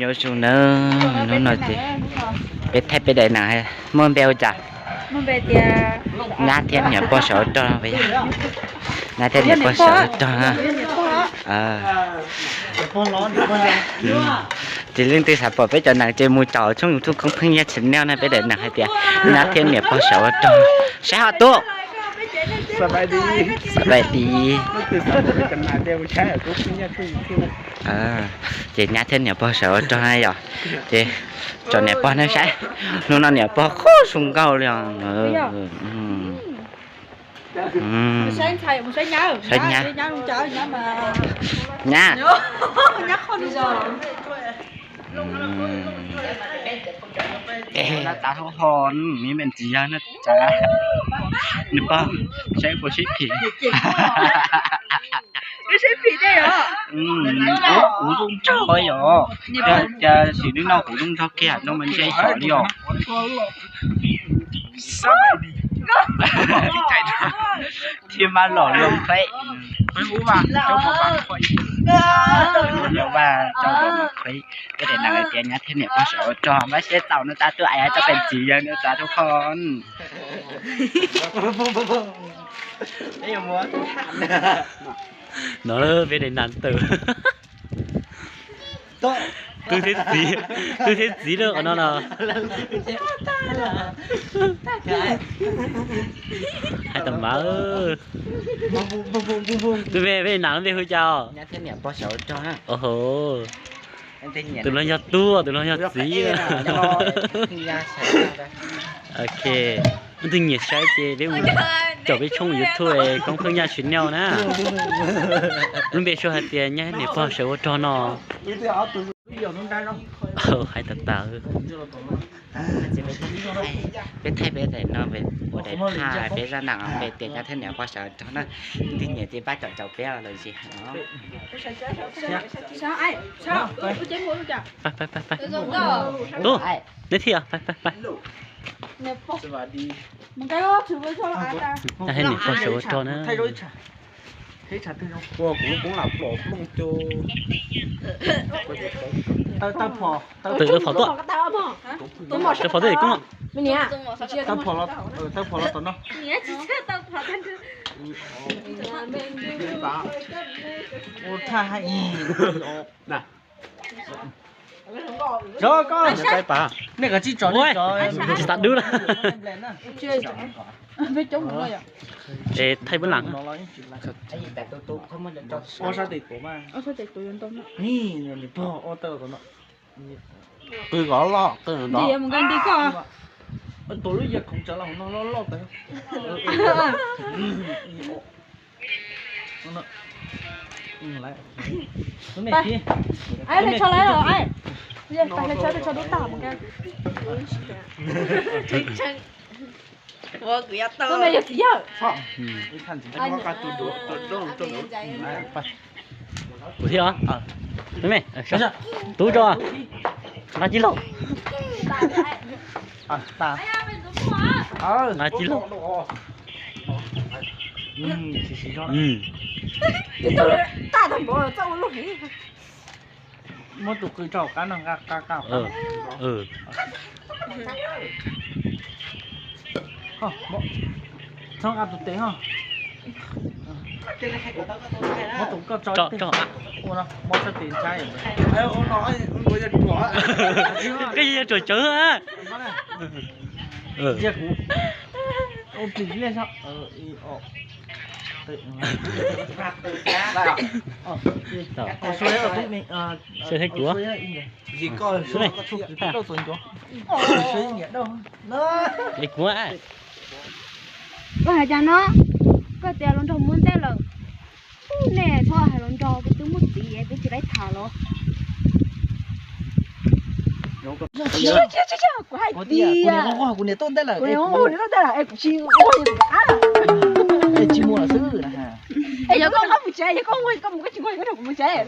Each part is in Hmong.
Hnub no ces peb thaij peb daim nas, muaj npe ua cas? Nyab thiab niam pog sawv ua rog. Nyab thiab niam pog sawv ua rog. Ces leej twg xav pom peb cov nas ces mus caum tshooj YouTube Koob Pheej Yaj channel na, peb daim nas hais tias nyab thiab niam pog sawv ua rog. Saib ho tub. Xab pais tis. Ces nyab thiab niam pog sawv ua rog na yom. Ces tsom niam pog nej saib, hnub no niam pog qhov zoo nkauj li os. Saib nyab, nyab, tav hau ho, me me ntsis yog na, niam pog, saib puas sib phim. Kuv zoo nraug yom. Cas sim neej no kuv zoo nraug kiag no mas ntshe xyov li os. Thiab mas los loo qheb. Ua vaj rau pom qheb. Tej daim nas tias nyab thiab niam pog sawv ua rog, npab siab txaus no tas, tuaj ais tau pes ntsis yawg no tas rau qhov. No peb daim nas tawm. Twb thiab txiv, twb thiab txiv lawm qhov no no. Hais tau mas. Tus me peb nas lub npe hu cas? Os ho, tus no yog tub, tus no yog txiv. Ok, leej twg nyiam saib ces peb mus caum peb tshooj YouTube Koob Pheej Yaj channel na. Lub npe sau hais tias nyab niam pog sawv ua rog no. Hais tas tas. Peb thaij peb daim no ua daim phaj peb zaj nas npe tias nyab thiab niam pog sawv ua rog na. Leej twg nyiam ces pab caum caum peb los zis no. Tub, neb thiaj, nyab thiab niam pog sawv ua rog na. Tawm phom tuaj. Tawm phom tuaj, Koob. Tsis xav dub lawm. Es thaij peb las. Qw kom loj, qw kom nrov. Tus lub yias khoom tsawv los no loj loj tas. Kuv thiab os. Tub tso, nqa ci lauj. Nqa ci lauj. Muab tus qw tso hauv qab no, nqa qab. Txhob nqa tus tes ho. Muab tus koj tso tes. Ua no, muab txhob tes ntshai. Koj yog ruam tsawv. Ntsia kuv. Ua plis liaj so. Li kuv. Koj hais cas no? Koj tias hluas nraug muaj ntej lawm. Nej txhob hais hluas nraug, peb twb muaj txiv, peb tsis laib tham los. Kuv hais tias kuv niam tuaj ntej lawm, kuv niam tuaj ntej lawm es kuv tsis ua li kuv rov qab. Tsis mus lawm xwb. Es yog koj qab mus tsev, yog koj ua koj mus, koj tsis ua koj rau kuv mus tsev.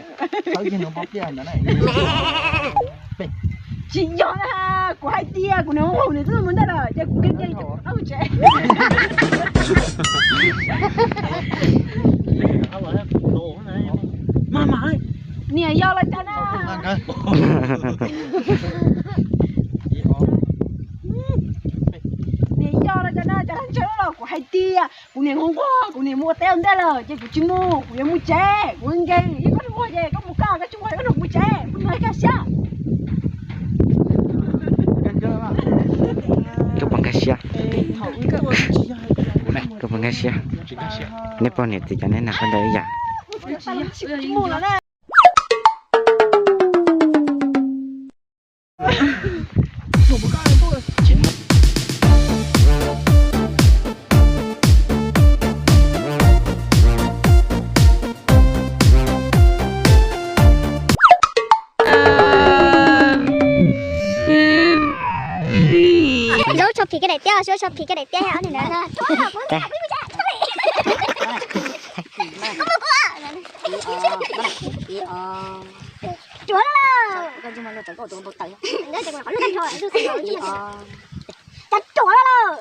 Tsis yog na, kuv hais tias kuv niam ua kuv niam tuaj mus ntej lawm ces kuv kiag cia li qab mus tsev. Niam yog los cas na? Niam yog los cov no cov lav ntseg los kuv hais tias kuv niam nquag nquag kuv niam mus ua teb ua ntej lawm ces kuv tsis mus, kuv yuav mus tsev, kuv nkees ib koj nquag ces koj mus koj, koj tsis nquag koj mus tsev, kuv nkees koj siab. Koj puas nkag siab? Koj puas nkag siab? Neb poj niam txiv cov neb nag qab ntawd ib yam. Zaub tsho phim koj daim tiab, zaub tsho phim koj daim tiab. Ruam lawm. Ruam lawm. Kuv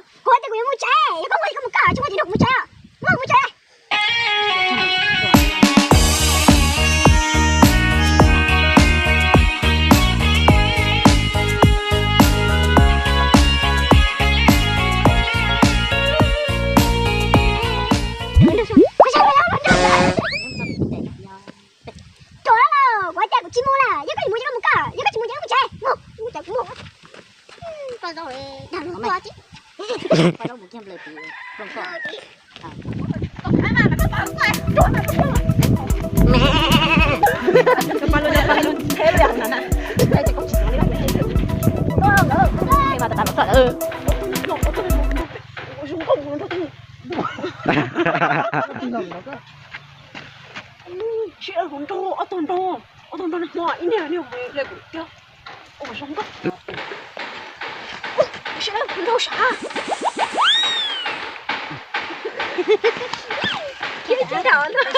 hais tias kuv yuav mus tsev, yog koj mus koj mus koj, tsis muaj tis nrog kuv mus tsev, mus mus tsev. Ruam lawm, kuv hais tias kuv tsis mus lawm, yog koj yuav mus ces koj mus koj, yog koj tsis mus ces koj mus tsev, mus mus tsev kuv mus. Sib hauv nraug, ob tug nraug, ob tug nraug nws mus le kuv tiag. Ua zoo nkauj. Sib hauv nraug sav. Ib tib nraug ntag.